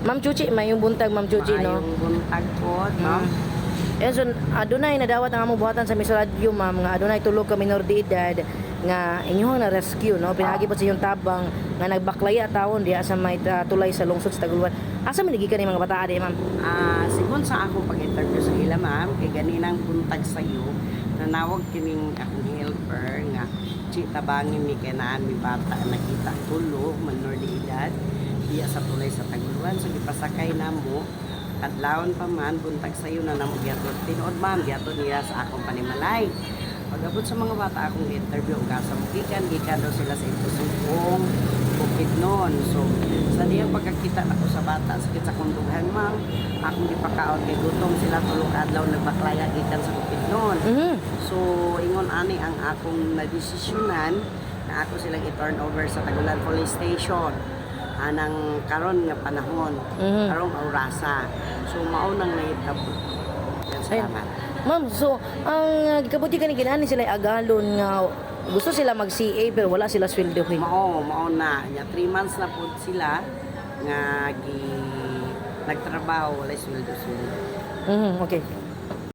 Ma'am Chuchi, maayong buntag, Ma'am Chuchi, no? Maayong buntag po, ma'am. Ayun, so adunay nadawat ang among buhatan sa Miso Radio, ma'am, nga adunay tulo ka minor de edad nga inyong na rescue, no? Pinaagi po sa inyong tabang nga nagbaklaya tawon diha sa may tulay sa lungsod sa Taguluan. Asa man gikan ni mga bata di, ma'am? Sigon sa akong pag-interview sa ila, ma'am, kay ganinang buntag sa iyo, nanawag kining akong helper nga chi tabangin mi kay naan mi bata nakita tulo minor de edad diya sa tulay sa Taguluan. So gipasakay namo kadlawon pa man, buntag sayo na namo gihatod. Tinuod, ma'am, gihatod nila sa akong panimalay. Pag-abot sa mga bata, akong interview og asa mo gikan, gikan daw sila sa Impusugong, Bukidnon. So sa diyang pagkakita nako sa bata, sakit sa akong dughan, ma'am. Akong gipakaon kay gutom sila, tulo ka adlaw nagbaklaya gikan sa Bukidnon. So ingon ani ang akong nadesisyonan na ako silang i-turn over sa Taguluan Police Station anang karon nga panahon, karong orasa. So mao nang nahitabo. Yan, salamat. Ma'am, so ang gikabuti kani kinani sila agalon nga gusto sila mag CA pero wala sila sweldo eh. Mao, mao na. Nya 3 months na pud sila nga gi nagtrabaho, walay sweldo sweldo. Okay.